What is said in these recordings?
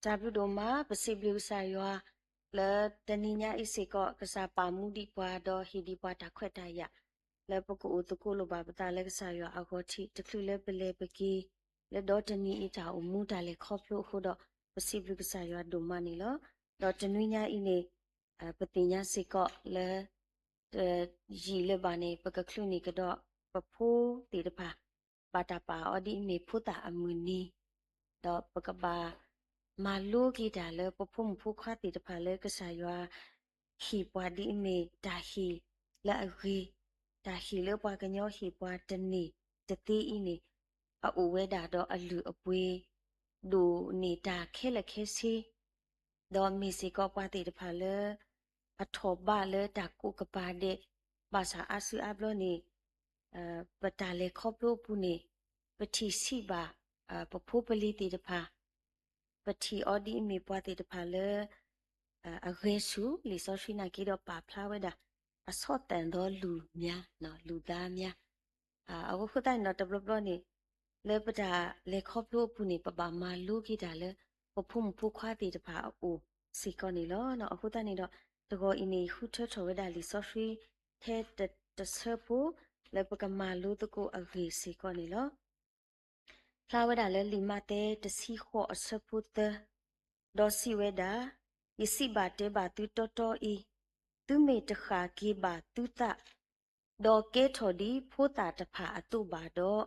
တၢ်ဘျုးဒိၣ်မး ပစံးဘျုးကစၢ်ယွၤ လၢတနံၤညါအံၤစ့ၢ်ကီး ကစၢ်ပာ်မူဒံးပှၤဒီးဟ့ၣ်ဒံးပှၤတၢ်ခွဲးတၢ်ယာ် လၢပကအိၣ်သကိးလိာ်ဘၣ်ပသးလၢကစၢ်ယွၤအဂီၢ်ထံး တချုးလၢပလဲၤပက့ၤ လၢဒီတနံၤအံၤတၢ်အိၣ်မူတၢ်လဲၤခီဖျိအဃိဒီး ပစံးဘျုးကစၢ်ယွၤဒိၣ်မးန့ၣ်လီၤ. ဒီးတနွံညါအံၤန့ၣ် ပသ့ၣ်ညါစ့ၢ်ကီး လၢ တယံာ်လၢၤဘၣ်န့ၣ် ပကချုးန့ၢ်ကဒီး ပဖိသ့ၣ်တဖၣ် ဘၣ်တၢ်ပာ်အီၤဒ်အမ့ၢ်ဖိသၣ်အမုၢ်နံၤ, ဒီးပကဘၣ်မၤလိက့ၤတၢ်လၢပဖိမုၣ်ဖိခွါသ့ၣ်တဖၣ်လၢကစၢ်ယွၤ ဟ့ၣ်ပှၤဒ်အမ့ၢ်တၢ်ဟ့ၣ်လၢအဂ့ၤ, တၢ်ဟ့ၣ်လၢပှၤကညီဟ့ၣ်ပှၤတန့ၢ်တသ့အံၤန့ၣ် အအိၣ်ဝဲဒၣ်ဒီးအလုၢ်အပှ့ၤ ဒိၣ်န့ၢ်တၢ်ခဲလၢာ်ခဲဆ့ ဒီးမ့ၢ်စ့ၢ်ကီးပှၤသ့ၣ်တဖၣ်လၢ အထီၣ်ဘးလၢတၢ်ကိးကပၤဒဲး ဘၣ်ဆၣ်အါစုအါဘျီန့ၣ် ပတၢ်လဲၤခီဖျိအပူၤန့ၣ် ပထံၣ်ဆံးဘၣ် ပဖိပလံၤသ့ၣ်တဖၣ် ပထံၣ်အီၤဒ်အမ့ၢ်ပှၤသ့ၣ်တဖၣ်လၢ အဂဲၤဆူၣ် လံာ်စီဆှံနာ်က့ဒီးပာ်ဖျါဝဲဒၣ် အဆီၣ်သၣ်ဒီးလူၤမၠါ လူၤသးမၠါ အဃိသတးန့ၣ်ဒီး တဘျီဘျီန့ၣ် လၢပတၢ်လဲၤခီဖျိအပူၤန့ၣ် ပဘၣ်မၤလိက့ၤတၢ်လၢ ပဖိမုၣ်ဖိခွါသ့ၣ်တဖၣ်အအိၣ်စ့ၢ်ကီးန့ၣ်လီၤ. အဃိသတးန့ၣ်ဒီး တဂီၤအံၤန့ၣ် ယဃုထၢထီၣ်ဝဲဒၣ်လံာ်စီဆှံ ထဲတဆၢဖိ လၢပကမၤလိသကိးအဂ့ၢ်စ့ၢ်ကီးန့ၣ်လီၤ. ဖျါဝဲဒၣ်လၢလံာ်မးသဲတဆံဃိးအဆၢဖိသၢ, ဒီးစံးဝဲဒၣ်, ယစံးဘၣ်တဲဘၣ်သုတီတီအံၤ, သုမ့ၢ်တဃၣ်က့ၤဘၣ်သုသး, ဒီးကဲထီၣ်ဒ်ဖိသၣ်တဖၣ်အသိးဘၣ်ဒီး,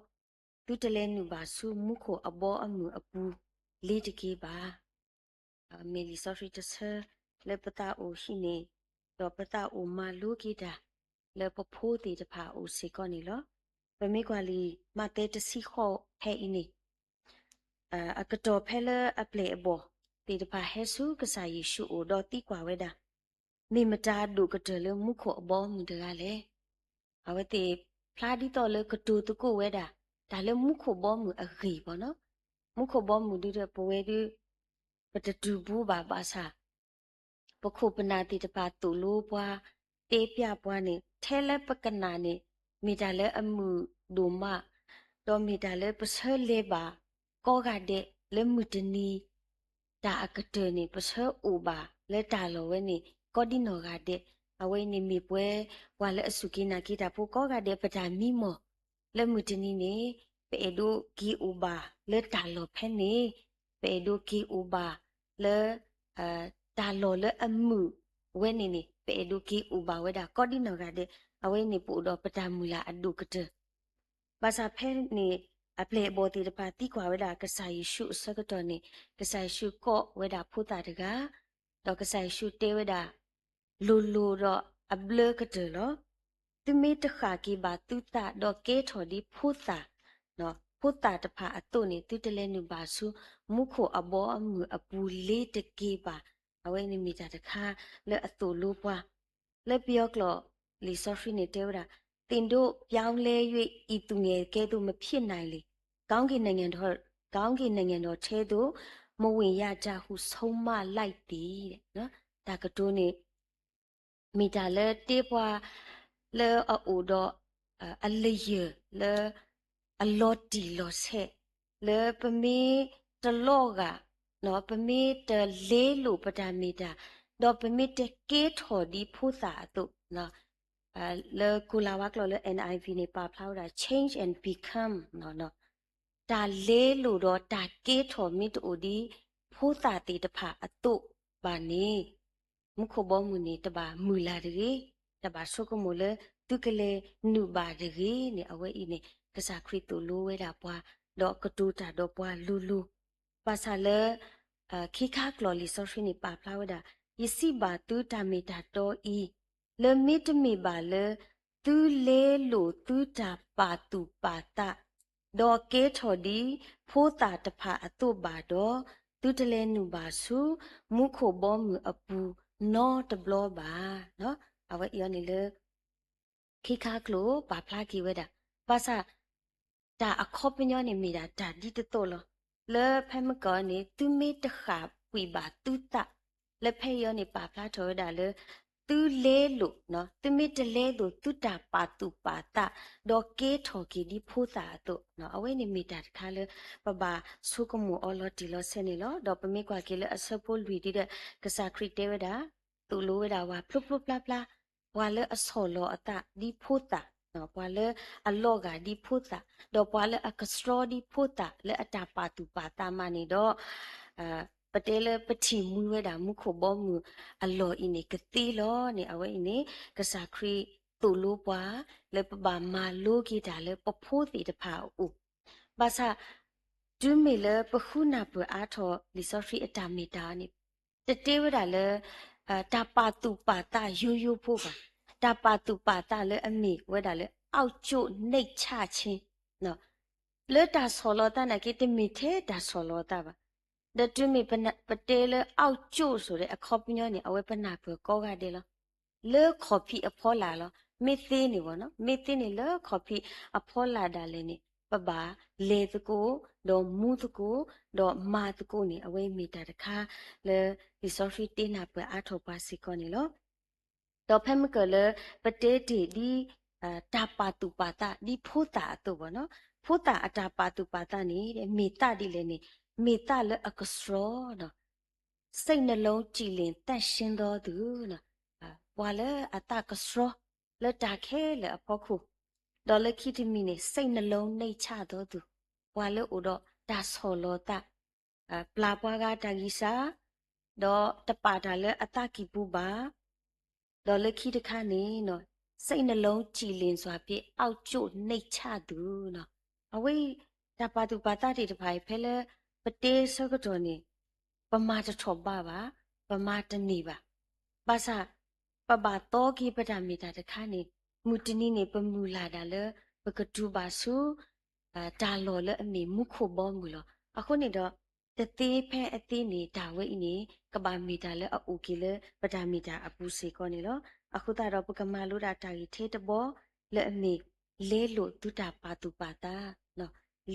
သုတလဲၤနုာ်ဘၣ်ဆူမူခိၣ်အဘီအမုၢ်အပူၤလ့ၤတက့ၤဘၣ်. မ့ၢ်လံာ်စီဆှံတဆၢ လၢပသးအိၣ်ဟံးန့ၢ် ဒီးပသးအိၣ်မၤလိက့ၤတၢ် လၢပဖိသ့ၣ်တဖၣ်အအိၣ်စ့ၢ်ကီးန့ၣ်လီၤ. ပမ့ၢ်ကွၢ်လံာ်မးသဲတဆံဃိးဖဲအံၤန့ၣ် အကတီၢ်ဖဲလၢအပျဲၢ်အဘီၣ်သ့ၣ်တဖၣ်ဟဲဆူကစၢ်ယ့ၣ်ၡူးအအိၣ်ဒီးသံကွၢ်ဝဲဒၣ်, မ့ၢ်မတၤအဒိၣ်ကတၢၢ်လၢမူခိၣ်အဘီအမုၢ်တဂၤလဲၣ်. အဝဲသ့ၣ်ဖျါဒ်သိးလၢကတိၤသကိးဝဲဒၣ် တၢ်လၢမူခိၣ်ဘီမုၢ်အဂ့ၢ်ဘၣ်နီၤ. မူခိၣ်ဘီမုၢ်ဒုဒီးပဝဲဒု ပတတုၤဘူးဘၣ်ဘၣ်ဆၣ် ပခိၣ်ပနၢ်သ့ၣ်တဖၣ်သိၣ်လိပှၤ တဲပျၢ်ပှၤန့ၣ် ထဲလၢပကနၣ်န့ၣ် မ့ၢ်တၢ်လၢအမုာ်ဒိၣ်မး, ဒီးမ့ၢ်တၢ်လၢပဆၢလဲၤဘၣ်ကိးဂၤဒဲးလၢမုၢ်တနံၤ တၢ်အကတၢၢ်န့ၣ် ပဆၢအိၣ်ဘၣ်လၢတၢ်လီၢ်ဝဲန့ၣ် ကိးဒံနီၢ်ဂၤဒဲး, အဝဲအံၤန့ၣ်မ့ၢ်ပှၤ ပှၤလၢအစူၢ်က့ၤနာ်က့ၤတၢ်ဖိကိးဂၤဒဲး ပတၢ်မံမီၢ် လၢမုၢ်တနံၤန့ၣ် ပအဲၣ်ဒိးက့ၤအိၣ်ဘၣ်လၢတၢ်လီၢ်ဖဲန့ၣ်, ပအဲၣ်ဒိးက့ၤအိၣ်ဘၣ်လၢ တၢ်လီၢ်လၢအမုာ်ဝဲန့ၣ်န့ၣ် ပအဲၣ်ဒိးက့ၤအိၣ်ဘၣ်ဝဲဒၣ်ကိးဒံနီၢ်ဂၤဒဲး, အဝဲန့ၣ်ပအိၣ်ဒီးပတၢ်မုၢ်လၢ်အဒိၣ်ကတၢၢ် ဘၣ်ဆၣ်ဖဲန့ၣ် အပျဲၢ်အဘီၣ်သ့ၣ်တဖၣ်သံကွၢ်ဝဲဒၣ်ကစၢ်ယ့ၣ်ၡူးအဆၢကတီၢ်န့ၣ် ကစၢ်ယ့ၣ်ၡူးကိးဝဲဒၣ်ဖိသၣ်တဂၤ, ဒီးကစၢ်ယ့ၣ်ၡူးတဲဝဲဒၣ် လိၤလိၤဒီးအဘျၢကတၢၢ်လီၤ. သုမ့ၢ်တဃၣ်က့ၤဘၣ်သုသးဒီးကဲထီၣ်ဒ်ဖိသၣ်, ဖိသၣ်တဖၣ်အသိးန့ၣ် သုတလဲၤနုာ်ဘၣ်ဆူမူခိၣ်အဘီအမုၢ်အပူၤလ့ၤတက့ၤဘၣ်. အဝဲန့ၣ်မ့ၢ်တၢ်တခါလၢအသိၣ်လိပှၤ လၢပယီၤကျိာ်လံာ်စီဆှံန့ၣ်တဲဝဲဒၣ်, သင်တို့ပြောင်းလဲ၍ ဤသူငယ်ကဲ့သို့ မဖြစ်နိုင်လေ, ကောင်းကင်နိုင်ငံတော်, ကောင်းကင်နိုင်ငံတော်ထဲသို့ မဝင်ရကြဟု ဆုံးမလိုက်သည်. တၢ်ကတိၤန့ၣ် မ့ၢ်တၢ်လၢတ့ပှၤလၢအအိၣ်ဒီး အလယၢၢ်လၢ အလီၤတံၢ်လီၤဆဲး လၢပမ့ၢ်တလီၤဂာ် ပမ့ၢ်တလဲလိာ်ပတၢ်မ့ၢ်တၢ် ဒီးပမ့ၢ်တကဲထီၣ်ဒ်ဖိသၣ်အသိး, လၢကိၤလၤဝါကျိာ်လၢ NIV န့ၣ် ပာ်ဖျါဝဲဒၣ် change and become တၢ်လဲလိာ်ဒီးတၢ်ကဲထီၣ်မ့ၢ်တအိၣ်ဒ်ဖိသၣ်သ့ၣ်တဖၣ်အသိးဘၣ်န့ၣ် မူခိၣ်ဘီမုၢ်န့ၣ် တဘၣ်မုၢ်လၢ်တဂ့ၤ, တဘၣ်ဆိကမိၣ်လၢသုကလဲၤနုာ်ဘၣ်တဂ့ၤန့ၣ် အဝဲအံၤန့ၣ် ကစၢ်ခရံာ်သိၣ်လိဝဲဒၣ်ပှၤ ဒီးကတိၤတၢ်ဒီးပှၤလိၤလိၤ, ဘၣ်ဆၣ်လၢ ခံခါကျိာ်လံာ်စီဆှံန့ၣ်ပာ်ဖျါဝဲဒၣ်, ယစံးဘၣ်သုတၢ်မ့ၢ်တၢ်တီအံၤ, လၢမ့တမ့ၢ်ဘၣ်လၢ သုလဲလိာ်သုတၢ်ပာ်သူၣ်ပာ်သး, ဒီးကဲထီၣ်ဒ်ဖိသၣ်တဖၣ်အသိးဘၣ်ဒီး, သုတလဲၤနုာ်ဘၣ်ဆူ မူခိၣ်ဘီမုၢ်အပူၤနီတဘျီဘၣ်. အဝဲအံၤန့ၣ်လၢ ခံခါကျိာ်ပာ်ဖျါက့ၤဝဲဒၣ်, ဘၣ်ဆၣ် တၢ်အခီပညီန့ၣ်မ့ၢ်ဒၣ်တၢ်ဒ်တသိးလီၤ. လၢဖဲမကီၢ်န့ၣ် သုမ့ၢ်တဃၣ်ကွံာ်ဘၣ်သုသး, လၢဖဲအံၤန့ၣ် ပာ်ဖျါထီၣ်ဝဲဒၣ်လၢ သုလဲလိာ်, သုမ့ၢ်တလဲလိာ်သုတၢ်ပာ်သူၣ်ပာ်သး, ဒီးကဲထီၣ်က့ၤဒ်ဖိသၣ်အသိး, အဝဲန့ၣ်မ့ၢ်တၢ်တခါလၢ ပဘၣ်ဆိကမိၣ်အီၤလီၤတံၢ်လီၤဆဲးန့ၣ်လီၤ. ဒီးပမ့ၢ်ကွၢ်က့ၤလၢအဆၢဖိလွံၢ်ဒ်ဒီး ကစၢ်ခရံာ်တဲဝဲဒၣ် သိၣ်လိဝဲဒၣ်ပှၤဖျိဖျိဖျါဖျါ, ပှၤလၢအဆီၣ်လီၤအသးဒ်ဖိသၣ်, ပှၤလၢအလီၤဂာ်ဒ်ဖိသၣ်, ဒီးပှၤလၢအကဆှီဒ်ဖိသၣ်လၢအတၢ်ပာ်သူၣ်ပာ်သးမးန့ၣ်ဒီး ပတဲလၢပထံၣ်မှံဝဲဒၣ်မူခိၣ်ဘီမုၢ်အလီၢ်အံၤန့ၣ် ကသ့လီၤန့ၣ် အဝဲအံၤန့ၣ် ကစၢ်ခရံာ်သိၣ်လိပှၤ လၢပဘၣ်မၤလိက့ၤတၢ်လၢပဖိသ့ၣ်တဖၣ်အအိၣ်, ဘၣ်ဆၣ် တုၤမ့ၢ်လၢပဃုနၢ်ပၢၢ်အါထီၣ်လံာ်စီဆှံအတၢ်မ့ၢ်တၢ်အီၤန့ၣ် တတဲဝဲဒၣ်လၢ တၢ်ပာ်သူၣ်ပာ်သးယိယိဖိဘၣ်, တၢ်ပာ်သူၣ်ပာ်သးလၢအမ့ၢ်ဝဲဒၣ်လၢ အောက်ကျိတ်နှိမ်ချခြင်း, လၢတၢ်ဆီၣ်လီၤသးနာ်က့ တမ့ၢ်ထဲတၢ်ဆီၣ်လီၤသးဘၣ်. ဒီးတုၤမ့ၢ်ပတဲလၢ အောက်ကျိတ် ဆိုတဲ့ အခီပညီန့ၣ် အဝဲပနၢ်ပၢၢ်ကိးဂၤဒဲးလီၤ. လၢခီၣ်ဖံးအဖီလာ်လီၤ. မ့ၢ်သ့န့ၣ်ဘၣ်နီၤ, မ့ၢ်သ့န့ၣ်လၢခီၣ်ဖံးအဖီလာ်ဒၣ်လဲာ်န့ၣ် ပဘၣ်လဲၤသကိး, ဒီးမူသကိး, ဒီးမၤသကိးန့ၣ် အဝဲမ့ၢ်တၢ်တခါလၢ လံာ်စီဆှံတ့နၢ်ပၢၢ်အါထီၣ်ပှၤစ့ၢ်ကီးန့ၣ်လီၤ. ဒီးဖဲမ့ၢ်ကၢၢ်လၢ ပတဲတ့ၢ်ဒ် တၢ်ပာ်သူၣ်ပာ်သး ဒ်ဖိသၣ်အသိးဘၣ်နီၤ, ဖိသၣ်အတၢ်ပာ်သူၣ်ပာ်သးန့ၣ် မ့ၢ်သးဒ်လဲၣ်န့ၣ် မ့ၢ်သးလၢအကဆှီနီၤ, စိတ်နှလုံးကြည်လင်သန့်ရှင်းသောသူ, ပှၤလၢအသးကဆှီ လၢတၢ်ခဲလၢာ်အဖီခိၣ်, ဒီးလၢခံတမံၤန့ၣ် စိတ်နှလုံးနှိမ်ချသောသူ, ပှၤလၢအိၣ်ဒီးတၢ်ဆီၣ်လီၤသး ပျၢ်ပှၤဂၤတၢ်ဂံၢ်စၢ်, ဒီးတပာ်တၢ်လၢအသးကံၢ်ပူၤဘၣ်, ဒီးလၢခံတခါန့ၣ် စိတ်နှလုံးကြည်လင်စွာဖြင့် အောက်ကျိတ်နှိမ်ချသူနီၤ, အဝဲအံၤ တၢ်ပာ်သူၣ်ပာ်သးသ့ၣ်တဖၣ်အံၤ ဖဲလၢပတဲဆၢကတီၢ်န့ၣ် ပမၤတထီၣ်ဘးဘၣ်, ပမၤတန့ၢ်ဘၣ်. ဘၣ်ဆၣ် ပဘၣ်သီက့ၤပတၢ်မ့ၢ်တၢ်တခါန့ၣ် မုၢ်တနံၤန့ၣ် ပမုၢ်လၢ်ဒၣ်လၢ ပကတူၢ်ဘၣ်ဆူ တၢ်လီၢ်လၢအမ့ၢ်မူခိၣ်ဘီမုၢ်လီၤ. အဃိန့ၣ်ဒီး တသ့ဖဲအသ့န့ၣ် တၢ်ဝဲအံၤန့ၣ် ကဘၣ်မ့ၢ်တၢ်လၢအအိၣ်က့ၤလၢပတၢ်မ့ၢ်တၢ်အပူၤစ့ၢ်ကီးန့ၣ်လီၤ. အဃိသတးဒီး ပကမၤလိဒၣ်တၢ်ဂ့ၢ်ထဲတဘီ လၢအမ့ၢ် လဲလိာ်သုတၢ်ပာ်သူၣ်ပာ်သး,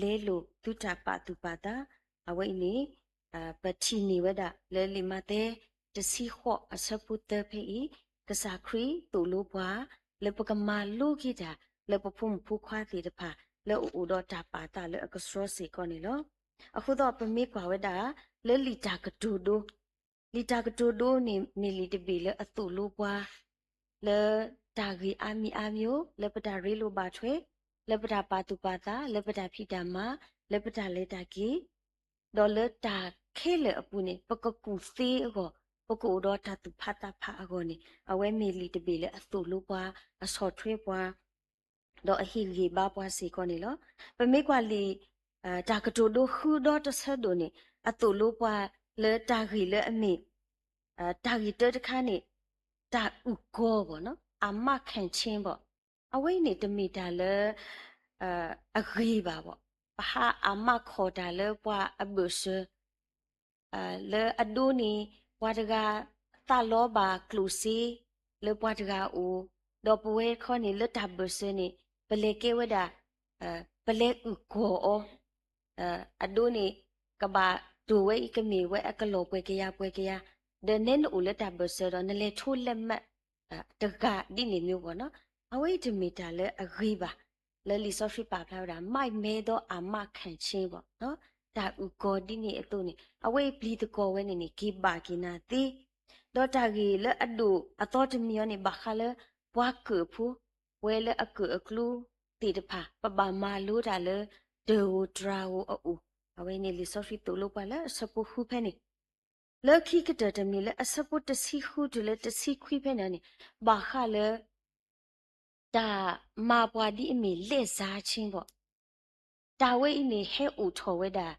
လဲလိာ်သုတၢ်ပာ်သူၣ်ပာ်သး, အဝဲအံၤန့ၣ် ပထံၣ်န့ၢ်ဝဲဒၣ်လၢလံာ်မးသဲ တဆံဃိးအဆၢဖိသၢဖဲအံၤ, ကစၢ်ခရံာ်သိၣ်လိပှၤ လၢပကမၤလိက့ၤတၢ် လၢပဖိမုၣ်ဖိခွါသ့ၣ်တဖၣ် လၢအအိၣ်ဒီးတၢ်ပာ်သးလၢအကဆှီစ့ၢ်ကီးန့ၣ်လီၤ. အဃိသတးပမ့ၢ်ကွၢ်ဝဲဒၣ် လၢလံာ်တၢ်ကတိၤဒိ လံာ်တၢ်ကတိၤဒိန့ၣ် မ့ၢ်လံာ်တဘ့ၣ်လၢအသိၣ်လိပှၤ လၢတၢ်ဂ့ၢ်အါမံၤအါမံၤဧိၤ လၢပတၢ်ရ့လိာ်ဘၣ်ထွဲ, လၢပတၢ်ပာ်သူၣ်ပာ်သး, လၢပတၢ်ဖံးတၢ်မၤ, လၢပတၢ်လဲၤတၢ်က့ၤ, ဒီးလၢတၢ်ခဲလၢာ်အပူၤန့ၣ် ပကကူၣ်သ့အဂီၢ်, ပကအိၣ်ဒီးတၢ်သူၣ်ဖးသးဖးအဂီၢ်န့ၣ် အဝဲမ့ၢ်လံာ်တဘ့ၣ်လၢအသိၣ်လိပှၤ, အဆီၣ်ထွဲပှၤ ဒီးအဟ့ၣ်ဂံၢ်ဘါပှၤစ့ၢ်ကီးန့ၣ်လီၤ. ပမ့ၢ်ကွၢ်လံာ် တၢ်ကတိၤဒိဃုဒီတဆၢဒိၣ်န့ၣ် အသိၣ်လိပှၤလၢတၢ်ဂ့ၢ်လၢအမ့ၢ် တၢ်ဂ့ၢ်တၢတခါန့ၣ် တၢ်အုၣ်ကီၤဘၣ်နီၤ, အမးခံးဆ့ဘၣ်. အဝဲအံၤန့ၣ်တမ့ၢ်တၢ်လၢ အဂ့ၤဘၣ်ဘၣ်. ပဟးအမးခံးတၢ်လၢပှၤအဘၢၣ်စၢၤ လၢအဒိန့ၣ် ပှၤတဂၤသးလီဘၣ်ကျိၣ်စ့ လၢပှၤတဂၤအအိၣ်, ဒီးပဝဲခီန့ၣ် လၢတၢ်ဘၢၣ်စၢၤန့ၣ် ပလဲၤကဲဝဲဒၣ် ပလဲၤအုၣ်ကီၤအီၤ, အဒိန့ၣ် ကဘၣ်တိၢ်ဝဲအံၤကမ့ၢ်ဝဲအကလီၢ်ပှဲၤကယၤပှဲၤကယၤ, ဒီးနဲနအိၣ်လၢတၢ်ဘၢၣ်စၢၤဒီး နလဲၤထိလဲၤမး တဂၤဒ်န့ၣ်မ့ၢ်ဘၣ်နီၤ. အဝဲအံၤတမ့ၢ်တၢ်လၢအဂ့ၤဘၣ်. လၢလံာ်စီဆှံပာ်ဖျါဝဲဒၣ် မးမဲဒီးအမးခံးဆ့ဘၣ်, တၢ်အုၣ်ကီၤဒ်န့ၣ်အသိးန့ၣ် အဝဲအံၤပျံၤသကိးဝဲန့ၣ်န့ၣ် က့ၤဘၣ်က့ၤနၤသ့. ဒီးတၢ်ဂ့ၢ်လၢအဒိၣ်အသီတမံၤအံၤန့ၣ် ဘၣ်ဃးလၢ ပှၤကၢၣ်ဖိ ပဝဲလၢအကၢၣ်အကျူသ့ၣ်တဖၣ် ပဘၣ်မၤလိတၢ်လၢ တၢ်ဧိၤတြၤဧိၤအအိၣ်, အဝဲန့ၣ်လံာ်စီဆှံသိၣ်လိပှၤလၢအဆၢဖိဃုဖဲန့ၣ်, လၢခံကတၢၢ်တမံၤလၢအဆၢဖိတဆံဃုတုၤလၢတဆံခွံဖဲန့ၣ်န့ၣ် ဘၣ်ဃးလၢ တၢ်မၤပှၤဒ်အမ့ၢ် လဲၣ်စါဆ့ဘၣ်. တၢ်ဝဲအံၤန့ၣ် ဟဲအိၣ်ထီၣ်ဝဲဒၣ်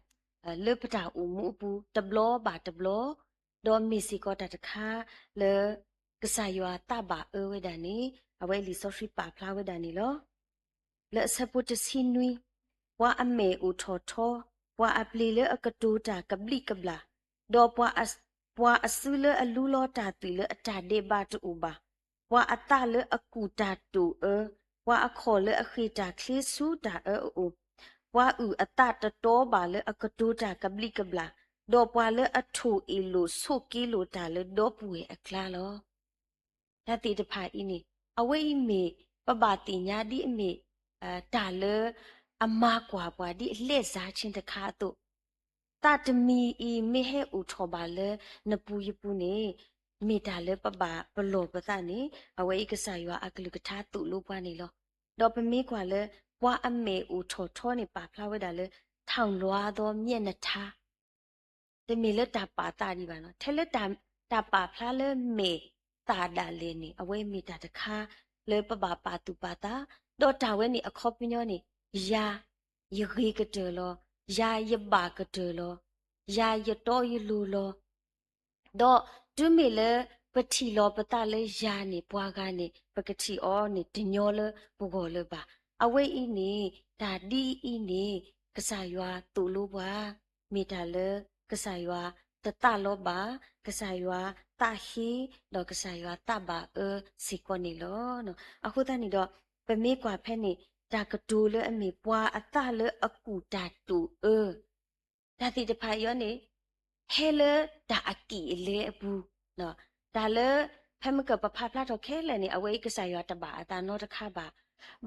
လၢပတၢ်အိၣ်မူအပူၤ တဘျီဘၣ်တဘျီ, ဒီးမ့ၢ်စ့ၢ်ကီးတၢ်တခါလၢ ကစၢ်ယွၤသးဘၣ်အၢဝဲဒၣ်န့ၣ် အဝဲလံာ်စီဆှံပာ်ဖျါဝဲဒၣ်န့ၣ်လီၤ. လၢအဆၢဖိတဆံနွံ, ပှၤအမဲာ်အိၣ်ထီၣ်ထီ, ပှၤအပျ့ၤလၢအကတိၤတၢ်ကဘျံးကဘျၣ်, ဒီးပှၤအ ပှၤအစုလၢအလူလီၤတၢ်သွံၣ်လၢအတၢ်ဒဲးဘးတအိၣ်ဘၣ်, ပှၤအသးလၢအကူၣ်တၢ်တိာ်အၢ, ပှၤအခီၣ်လၢအဃ့ၢ်တၢ်ချ့ဆူတၢ်အၢအအိၣ်, ပှၤအုၣ်အသးတတီဘၣ်လၢအကတိၤတၢ်ကဘျံးကဘျၣ်, ဒီးပှၤလၢအထိၣ်အ့ၣ်လိာ်ဆိးက့လိာ်တၢ်လၢဒီပုၢ်ဝဲၢ်အကျါလီၤ. တၢ်သ့ၣ်တဖၣ်အံၤန့ၣ် အဝဲအံၤမ့ၢ် ပဘၣ်သ့ၣ်ညါဒ်အမ့ၢ် တၢ်လၢ အမၤကွၢ်ပှၤဒ်အ လက်စားခြင်း တခါအသိး, သးတမံၤအံၤမ့ၢ်ဟဲအိၣ်ထီၣ်ဘၣ်လၢနပူၤယပူၤန့ၣ် မ့ၢ်တၢ်လၢပဘၣ်ပလီၢ်ပသးန့ၣ် အဝဲအံၤကစၢ်ယွၤအကလုၢ်ကထါသိၣ်လိပှၤန့ၣ်လီၤ. ဒီးပမ့ၢ်ကွၢ်လၢ ပှၤအမဲာ်အိၣ်ထီၣ်ထီန့ၣ် ပာ်ဖျါဝဲဒၣ်လၢ ထောင်လွှားသောမျက်နှာထား တမ့ၢ်လၢတၢ်ပာ်သးဒံးဘၣ်နီၤ, ထဲလၢ တၢ်ပာ်ဖျါလၢမဲာ်သးဒၣ်လဲာ်န့ၣ် အဝဲမ့ၢ်တၢ်တခါ လၢပဘၣ်ပာ်သူၣ်ပာ်သး, ဒီးတၢ်ဝဲန့ၣ်အခီပညီန့ၣ် ယၤ ယဂ့ၤကတၢၢ်လီၤ, ယၤယဘၣ်ကတၢၢ်လီၤ, ယၤယတီယလိၤလီၤ. ဒီးတုၤမ့ၢ်လၢပထံၣ်လီၤပသးလၢယၤန့ၣ် ပှၤဂၤန့ၣ် ပကထံၣ်အီၤန့ၣ်တညီလၢပဂီၢ်လၢၤဘၣ်. အဝဲအံၤန့ၣ် တၢ်ဒ်အံၤန့ၣ် ကစၢ်ယွၤသိၣ်လိပှၤ မ့ၢ်တၢ်လၢ ကစၢ်ယွၤတသးလီဘၣ်, ကစၢ်ယွၤသးဟ့ ဒီးကစၢ်ယွၤသးဘၣ်အၢစ့ၢ်ကီးန့ၣ်လီၤ. အဃိသတးန့ၣ်ဒီး ပမ့ၢ်ကွၢ်ဖဲန့ၣ် တၢ်ကတိၤလၢအမ့ၢ်ပှၤအသးလၢအကူၣ်တၢ်တိာ်အၢ တၢ်သ့ၣ်တဖၣ်အံၤန့ၣ် ဟဲလၢတၢ်အကံၣ်အလဲအပူၤ, တၢ်လၢ ဖဲမ့ၢ်ကပဖးဖျါထီၣ်ခဲလၢာ်န့ၣ် အဝဲအံၤကစၢ်ယွၤတဘၣ်အသးနီတခါဘၣ်.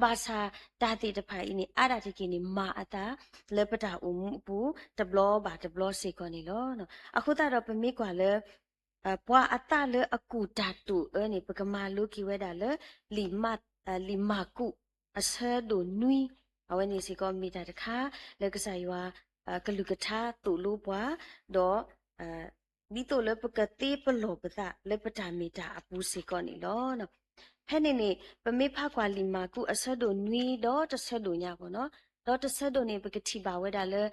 ဘၣ်ဆၣ်တၢ်သ့ၣ်တဖၣ်အံၤန့ၣ် အါဒၣ်တက့ၢ်န့ၣ် မၤအသးလၢပတၢ်အိၣ်မူအပူၤ တဘျီဘၣ်တဘျီစ့ၢ်ကီးန့ၣ်လီၤ. အဃိသတးဒီးပမ့ၢ်ကွၢ်လၢ ပှၤအသးလၢအကူၣ်တၢ်တိာ်အၢန့ၣ် ပကမၤလိက့ၤဝဲဒၣ်လၢ လံာ်မၢ်ကူး အဆၢဒိၣ်နွံ, အဝဲန့ၣ်စ့ၢ်ကီးမ့ၢ်တၢ်တခါ လၢကစၢ်ယွၤ ကလုၢ်ကထါသိၣ်လိပှၤ, ဒီး ဒ်သိးလၢပကသ့ပလီၢ်ပသးလၢပတၢ်မ့ၢ်တၢ်အပူၤစ့ၢ်ကီးန့ၣ်လီၤ. ဖဲန့ၣ်န့ၣ် ပမ့ၢ်ဖးကွၢ်လံာ်မၢ်ကူးအဆၢဒိၣ်နွံဒီးတဆၢဒိၣ်ညါပူၤနီၤ, ဒီးတဆၢဒိၣ်န့ၣ် ပကထံၣ်ဘၣ်ဝဲဒၣ်လၢ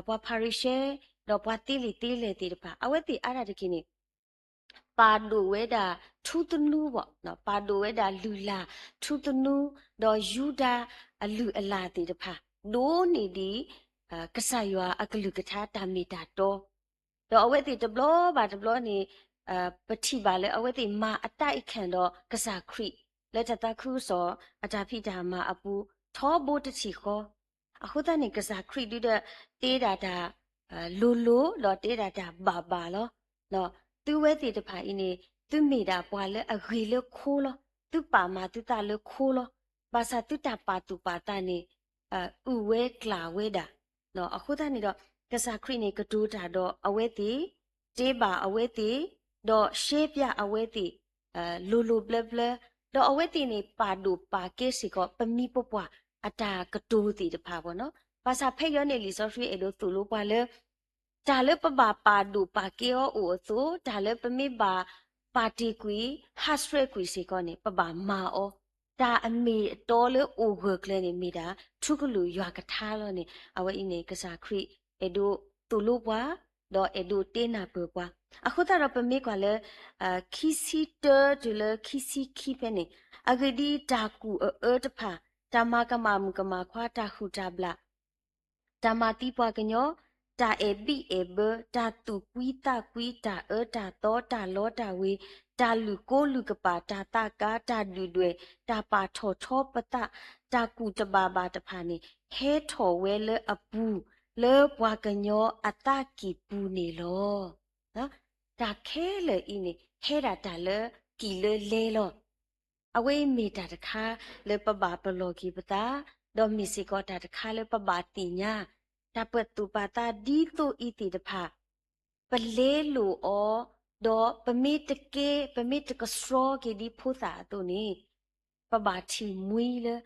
ပှၤဖၤရံၤၡဲ ဒီးပှၤသ့လံာ်သ့လဲၢ်သ့ၣ်တဖၣ် အဝဲသ့ၣ်အါဒၣ်တက့ၢ်န့ၣ် ပာ်ဒိၣ်ဝဲဒၣ်ထူသနူဘၣ်, ပာ်ဒိၣ်ဝဲဒၣ်လုၢ်လၢ်ထူသနူ, ဒီးယူဒၤအလုၢ်အလၢ်သ့ၣ်တဖၣ် ဒိၣ်န့ၢ်ဒံး ကစၢ်ယွၤအကလုၢ်ကထါတၢ်မ့ၢ်တၢ်တီ, ဒီးအဝဲသ့ၣ်တဘျီဘၣ်တဘျီန့ၣ် ပထံၣ်ဘၣ်လၢအဝဲသ့ၣ်မၤအတၢ်အံးခၣ်ဒီးကစၢ်ခရံာ် လၢတၢ်သးခုကစီၣ်အတၢ်ဖံးတၢ်မၤအပူၤ ထီဘိတထံၣ်ဃီ အဃိသတးန့ၣ် ကစၢ်ခရံာ်ဒုဒီး တဲဒၣ်တၢ် လိၤလိၤ ဒီးတဲဒၣ်တၢ်ဘၣ်ဘၣ်လီၤ. သုဝဲသ့ၣ်တဖၣ်အံၤန့ၣ် သုမ့ၢ်ဒၣ်ပှၤလၢအဂ့ၤလၢခိလီၤ. သုပာ်မၤသုသးလၢခိလီၤ. ဘၣ်ဆၣ်သုတၢ်ပာ်သူၣ်ပာ်သးန့ၣ် အုၣ်ဝဲကျၢ်ဝဲဒၣ်. အဃိသတးန့ၣ်ဒီး ကစၢ်ခရံာ်န့ၣ် ကတိၤတၢ်ဒီးအဝဲသ့ၣ်, တဲဘၣ်အဝဲသ့ၣ်, ဒီးရှဲပၠးအဝဲသ့ၣ် လိၤလိၤဘျၢဘျၢ, ဒီးအဝဲသ့ၣ်န့ၣ် ပာ်ဒိၣ်ပာ်ကဲစ့ၢ်ကီး ပမံၤပပှၢ်အတၢ်ကတိၤသ့ၣ်တဖၣ်ဘၣ်နီၤ. ဘၣ်ဆၣ်ဖဲယဲန့ၣ် လံာ်စီဆှံအဲၣ်ဒိးသိၣ်လိပှၤလၢ တၢ်လၢပဘၣ်ပာ်ဒိၣ်ပာ်ကဲအီၤအိၣ်အသိး, တၢ်လၢပမ့ၢ်ဘၣ်ပာ်တ့ၢ်ကွံာ် ဟးဆှဲးကွံာ်စ့ၢ်ကီးန့ၣ် ပဘၣ်မၤအီၤ. တၢ်အမ့ၢ်အတီလၢအိၣ်ဂၢၢ်ကျၢၤန့ၣ် မ့ၢ်ဒၣ်ထူကလုာ်ယွၤကထါလီၤန့ၣ် အဝဲအံၤန့ၣ် ကစၢ်ခရံာ်အဲၣ်ဒိးသိၣ်လိပှၤ ဒီးအဲၣ်ဒိးတဲနၢ်ပၢၢ်ပှၤ. အဃိသတးဒီးပမ့ၢ်ကွၢ်လၢ ခံဆံတၢတုၤလၢခံဆံခံဖဲန့ၣ်, အဂ့ၢ်ဒ်အံၤ, တၢ်ကူၣ်အအၢတဖၣ်, တၢ်မၤကမၣ်မုၣ်ကမၣ်ခွါ, တၢ်ဟုၣ်တၢ်ဘျၣ်, တၢ်မၤသံပှၤကညီ, တၢ်အဲၣ်ဘံၣ်အဲၣ်ဘၢ, တၢ်သူၣ်ကွံသးကွံ, တၢ်အၢတၢ်သီ, တၢ်လီတၢ်ဝ့ၤ, တၢ်လုၢ်ကိလုၢ်ကပာ်, တၢ်သးကါ, တၢ်ဒုၣ်ဒွဲၣ်, တၢ်ပာ်ထီၣ်ထီပသး, တၢ်ကူၣ်တဘၣ်ဘၣ်တဖၣ်န့ၣ် ဟဲထီၣ်ဝဲလၢအပူၤ လၢပှၤကညီအသးကံၢ်ပူၤန့ၣ်လီၤ. တၢ်ခဲလၢာ်အံၤန့ၣ် ဟဲဒၣ်တၢ်လၢကံၢ်လၢလဲလီၤ. အဝဲအံၤမ့ၢ်တၢ်တခါလၢပဘၣ်ပလီၢ်က့ၤပသး, ဒီးမ့ၢ်စ့ၢ်ကီးတၢ်တခါလၢပဘၣ်သ့ၣ်ညါ, တၢ်ပာ်သူၣ်ပာ်သးဒ်သိးအံၤသ့ၣ်တဖၣ် ပလဲလိာ်အီၤ, ဒီးပမ့ၢ်တကဲ, ပမ့ၢ်တကဆှီက့ၤဒ်ဖိသၣ်အသိးန့ၣ်, ပဘၣ်ထံၣ်မှံလၢ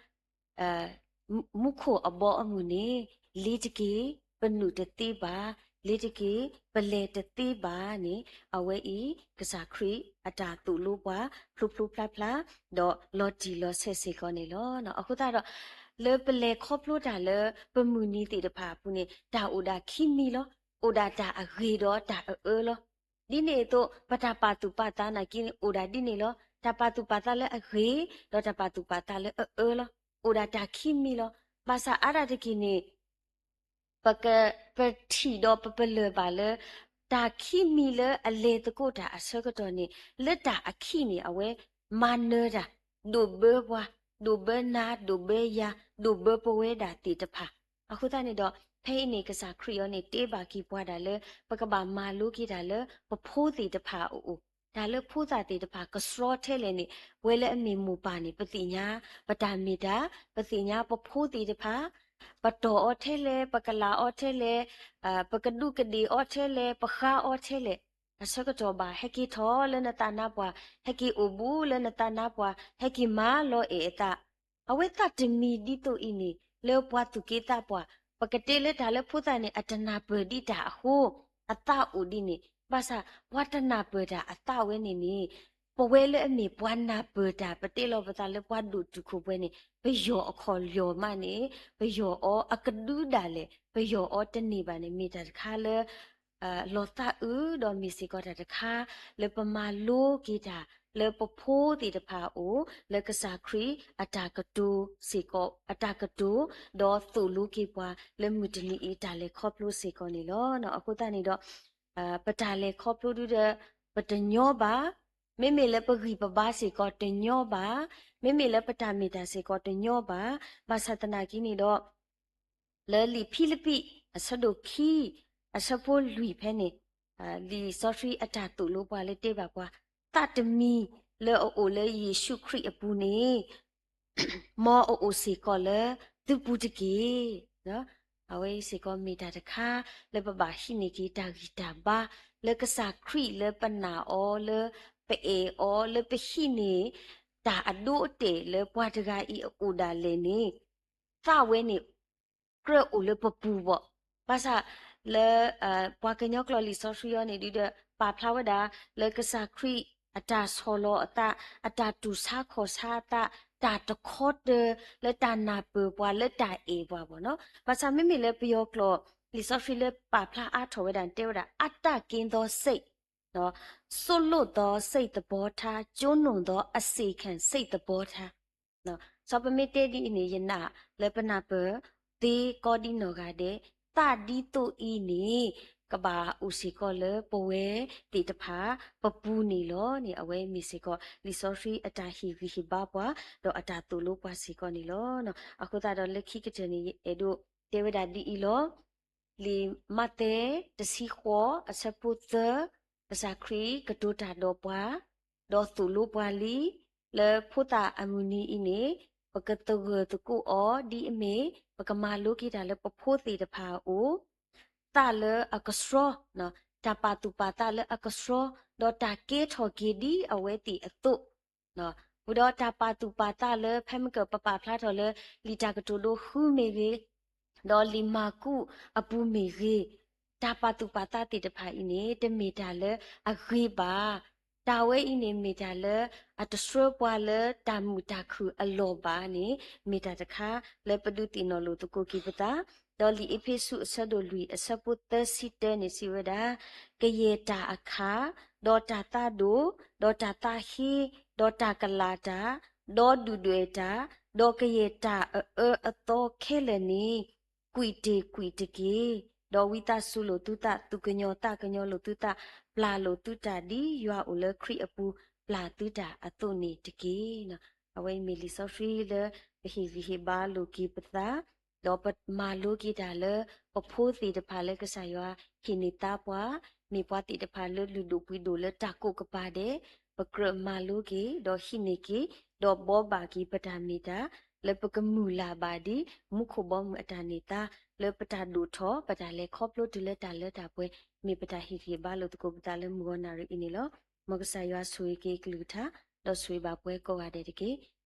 မူခိၣ်အဘီအမုၢ်န့ၣ်, လ့ၤတက့ၢ်, ပနုာ်တသ့ဘၣ်, လ့ၤတက့ၢ်, ပလဲၤတသ့ဘၣ်န့ၣ်, အဝဲအံၤ ကစၢ်ခရံာ်အတၢ်သိၣ်လိပှၤ ဖျိဖျိဖျါဖျါ, ဒီးလီၤတံၢ်လီၤဆဲးစ့ၢ်ကီးန့ၣ်လီၤ. အဃိသတးဒီး လၢပလဲၤခီဖျိတၢ်လၢပမုၢ်နံၤသ့ၣ်တဖၣ်အပူၤန့ၣ် တၢ်အိၣ်ဒၣ်ခံမံၤလီၤ. အိၣ်ဒၣ်တၢ်အဂ့ၤဒီးတၢ်အအၢလီၤ. ဒ်န့ၣ်အသိး ပတၢ်ပာ်သူၣ်ပာ်သးနာ်က့န့ၣ် အိၣ်ဒၣ်ဒ်န့ၣ်လီၤ. တၢ်ပာ်သူၣ်ပာ်သးလၢအဂ့ၤ ဒီးတၢ်ပာ်သူၣ်ပာ်သးလၢအအၢလီၤ. အိၣ်ဒၣ်တၢ်ခံမံၤလီၤ. ဘၣ်ဆၣ်အါဒၣ်တက့ၢ်န့ၣ် ပက, ပထံၣ်ဒီးပပလၢၢ်ဘၣ်လၢ တၢ်ခံမံၤလၢအလဲၤသကိးတၢ်အဆၢကတီၢ်န့ၣ် လၢတၢ်အခံန့ၣ် အဝဲမၤနၢၤတၢ်, ဒိၣ်ဘၢပှၤ, ဒိၣ်ဘၢနၤ, ဒိၣ်ဘၢယၤ, ဒိၣ်ဘၢပဝဲဒၣ်သ့ၣ်တဖၣ်. အဃိသတးန့ၣ်ဒီး ဖဲအံၤန့ၣ် ကစၢ်ခရံာ်အံၤန့ၣ် တဲဘၣ်က့ၤပှၤဒၣ်လၢ ပကဘၣ်မၤလိက့ၤတၢ်လၢပဖိသ့ၣ်တဖၣ်အအိၣ် တၢ်လၢဖိသၣ်သ့ၣ်တဖၣ်ကဆှီထဲလဲၣ်န့ၣ် ပဝဲလၢအမ့ၢ်မိၢ်ပၢ်န့ၣ် ပသ့ၣ်ညါ ပတၢ်မ့ၢ်တၢ်, ပသ့ၣ်ညါပဖိသ့ၣ်တဖၣ် ပတီၢ်အီၤထဲလဲၣ်, ပကလာ်အီၤထဲလဲၣ်, ပကဒူးကဒ့ၣ်အီၤထဲလဲၣ်, ပဃါအီၤထဲလဲၣ်, အဆၢကတီၢ်ဘၣ် ဟဲက့ၤထီၣ်လၢနသးနါပှၢ်, ဟဲက့ၤအိၣ်ဘူးလၢနသးနါပှၢ်, ဟဲက့ၤမၤလီၤအဲၣ်အသး, အဝဲသးတမံၤဒ်သိးအံၤန့ၣ် လၢပှၤသူၣ်က့သးပှၢ်, ပကတဲလၢတၢ်လၢဖိသၣ်န့ၣ် အတနၢ်ပၢၢ်ဒံးတၢ်အဃိ အသးအိၣ်ဒ်န့ၣ်, ဘၣ်ဆၣ် ပှၤတနၢ်ပၢၢ်တၢ်အသးဝဲန့ၣ်န့ၣ်, ပဝဲလၢအမ့ၢ်ပှၤနၢ်ပၢၢ်တၢ် ပတဲလီၤပသးလၢပှၤဒိၣ်တုာ်ခိၣ်ပှဲၤန့ၣ် ပယီၤအခီၣ်လီၤမးန့ၣ် ပယီၤအီၤအကဒုဒၣ်လဲာ် ပယီၤအီၤတန့ၢ်ဘၣ်န့ၣ် မ့ၢ်တၢ်တခါလၢ လီၤသးအုး ဒီးမ့ၢ်စ့ၢ်ကီးတၢ်တခါ လၢပမၤလိက့ၤတၢ် လၢပဖိသ့ၣ်တဖၣ်အအိၣ် လၢကစၢ်ခရံာ်အတၢ်ကတိၤစ့ၢ်ကီး အတၢ်ကတိၤ ဒီးသိၣ်လိက့ၤပှၤလၢမုၢ်တနံၤအံၤတၢ်လဲၤခီဖျိစ့ၢ်ကီးန့ၣ်လီၤ. အဃိသတးန့ၣ်ဒီး ပတၢ်လဲၤခီဖျိဒုဒီး ပတညီဘၣ်, မ့မ့ၢ်လၢပဂံၢ်ပဘါစ့ၢ်ကီးတညီဘၣ်, မ့မ့ၢ်လၢပတၢ်မ့ၢ်တၢ်စ့ၢ်ကီးတညီဘၣ်, ဘၣ်ဆၣ်သနာ်က့န့ၣ်ဒီး လၢလံာ်ဖံလံးပံး အဆၢဒိၣ်ခံ အဆၢဖိလွံၢ်ဖဲန့ၣ်, လံာ်စီဆှံအတၢ်သိၣ်လိပှၤလၢတဲဘၣ်ပှၤ, သးတမံၤလၢအအိၣ်လၢယ့ၣ်ၡူးခရံာ်အပူၤန့ၣ် မ်အအိၣ်စ့ၢ်ကီးလၢသုပူၤတက့ၢ်. အဝဲအံၤစ့ၢ်ကီးမ့ၢ်တၢ်တခါ လၢပဘၣ်ဟံးန့ၢ်က့ၤတၢ်ဂံၢ်တၢ်ဘါ လၢကစၢ်ခရံာ်လၢပနာ်အီၤ လၢပအဲၣ်အီၤ လၢပဟံးန့ၢ် တၢ်အဒိအတဲာ်လၢပှၤတဂၤအံၤအအိၣ်ဒၣ်လဲာ်န့ၣ် သးဝဲန့ၣ် ကြၢးအိၣ်လၢပပူၤဘၣ်. ဘၣ်ဆၣ်လၢ ပှၤကညီကျိာ်လံာ်စီဆှံအံၤန့ၣ်ဒုဒီး ပာ်ဖျါဝဲဒၣ် လၢကစၢ်ခရံာ်အတၢ်ဆီၣ်လီၤအသး, အတၢ်တူၢ်ဆါခီၣ်ဆါအသး, တၢ်တခီတၢၤ လၢတၢ်နၢ်ပၢၢ်ပှၤ လၢတၢ်အဲၣ်ပှၤဘၣ်နီၤ. ဘၣ်ဆၣ်မ့မ့ၢ်လၢပယီၤကျိာ် လံာ်စီဆှံလၢပာ်ဖျါအါထီၣ်ဝဲဒၣ် တဲဝဲဒၣ် အတၢ်က့ၤသီစ့ၣ် သိၣ်လိသီစ့ၣ်သဘီထါ, ကၠိနိၣ်သီအစ့ၣ်ခၣ်စ့ၣ်သဘီထါ. စီၤပမ့ၢ်တဲဒ်အံၤန့ၣ် ယနာ်လၢပနၢ်ပၢၢ်သ့ကိးဒ်နီၢ်ဂၤဒဲး, သးဒ်သိးအံၤန့ၣ် ကဘၣ်အိၣ်စ့ၢ်ကီးလၢပဝဲသ့ၣ်တဖၣ်ပပူၤန့ၣ်လီၤန့ၣ် အဝဲမ့ၢ်စ့ၢ်ကီး လံာ်စီဆှံအတၢ်ဟ့ၣ်ဂံၢ်ဟ့ၣ်ဘါပှၤ ဒီးအတၢ်သိၣ်လိပှၤစ့ၢ်ကီးန့ၣ်လီၤ. အဃိသတးဒီးလၢခံကတၢၢ်န့ၣ် ယအဲၣ်ဒိးတဲဝဲဒၣ်ဒ်အံၤလီၤ. လံာ်မးသဲ တဆံဃိး အဆၢဖိသၢ, ကစၢ်ခရံာ်ကတိၤတၢ်ဒီးပှၤ, ဒီးသိၣ်လိပှၤလံ, လၢဖိသၣ်အမုၢ်နံၤအံၤန့ၣ် ပကသဂၢၢ်သကိးအီၤဒ်အမ့ၢ် ပကမၤလိက့ၤတၢ်လၢပဖိသ့ၣ်တဖၣ်အအိၣ်, သးလၢအကဆှီ, တၢ်ပာ်သူၣ်ပာ်သးလၢအကဆှီ, ဒီးတၢ်ကဲထီၣ်က့ၤဒ်အဝဲသ့ၣ်အသိး ဝံၤဒီးတၢ်ပာ်သူၣ်ပာ်သးလၢဖဲမ့ၢ်ကပာ်ဖျါထီၣ်လၢ လံာ်တၢ်ကတိၤဒိဃုမ့ၢ်ဂ့ၤ, ဒီးလံာ်မၢ်ကူးအပူၤမ့ၢ်ဂ့ၤ, တၢ်ပာ်သူၣ်ပာ်သးသ့ၣ်တဖၣ်အံၤန့ၣ် တမ့ၢ်တၢ်လၢအဂ့ၤဘၣ်. တၢ်ဝဲအံၤန့ၣ်မ့ၢ်တၢ်လၢအတဆှၢပှၤလၢတၢ်မုာ်တၢ်ခုၣ်အလီၢ်ဘၣ်န့ၣ် မ့ၢ်တၢ်တခါလၢပဒုးသ့ၣ်နီၣ်လိာ်သကိးက့ၤပသး, ဒီးလံာ်အ့းဖ့းစူးအဆၢဒိၣ်လွံၢ်အဆၢဖိသၢဆံတၢန့ၣ်စံးဝဲဒၣ်, ကယဲၢ်တၢ်အခၣ်, ဒီးတၢ်သးဒိၣ်, ဒီးတၢ်သးဟ့, ဒီးတၢ်ကလာ်တၢ်, ဒီးဒုၣ်ဒွဲၣ်တၢ်, ဒီးကယဲၢ်တၢ်အအၢအသီခဲလၢာ်န့ၣ် ကွံာ်တ့ၢ်ကွံာ်တက့ၢ်. ဒီးဝံသးစူၤလိာ်သုသး, သူၣ်ကညီၤသးကညီၤလိာ်သုသး, ပျၢ်လိာ်သုတၢ်ဒ်ယွၤအိၣ်လၢခရံာ်အပူၤ ပျၢ်သုတၢ်အသိးန့ၣ်တက့ၢ်. အဝဲအံၤမ့ၢ်လံာ်စီဆှံလၢပဟ့ၣ်ဂံၢ်ဟ့ၣ်ဘါလိာ်က့ၤပသး, ဒီးပမၤလိက့ၤတၢ်လၢ ပဖိသ့ၣ်တဖၣ်လၢကစၢ်ယွၤဟ့ၣ်န့ၢ်သါပှၤ, မ့ၢ်ပှၤသ့ၣ်တဖၣ်လၢလုၢ်ဒိၣ်ပှ့ၤဒိၣ်လၢတၢ်ကိးကပၤဒဲး, ပကြၢးမၤလိက့ၤ, ဒီးဟံးန့ၢ်က့ၤ, ဒီးဘှီဘၣ်က့ၤပတၢ်မ့ၢ်တၢ်, လၢပကမုၢ်လၢ်ဘၣ်ဒ် မူခိၣ်ဘီမုၢ်အတၢ်န့ၢ်သါ, လၢပတၢ်ဒိၣ်ထီၣ် ပတၢ်လဲၤခီဖျိတုၤလၢတၢ်လၢတၢ်ပှဲၤ, မ့ၢ်ပတၢ်ဟ့ၣ်ဂံၢ်ဟ့ၣ်ဘါလိာ်သကိးပသးလၢမုၢ်ဂီၤနၣ်ရံၣ်အံၤန့ၣ်လီၤ. မ်ကစၢ်ယွၤဆိၣ်ဂ့ၤက့ၤကလုၢ်ကထါ, ဒီးဆိၣ်ဂ့ၤဘၣ်ပှၤကိးဂၤဒဲးတက့ၢ်.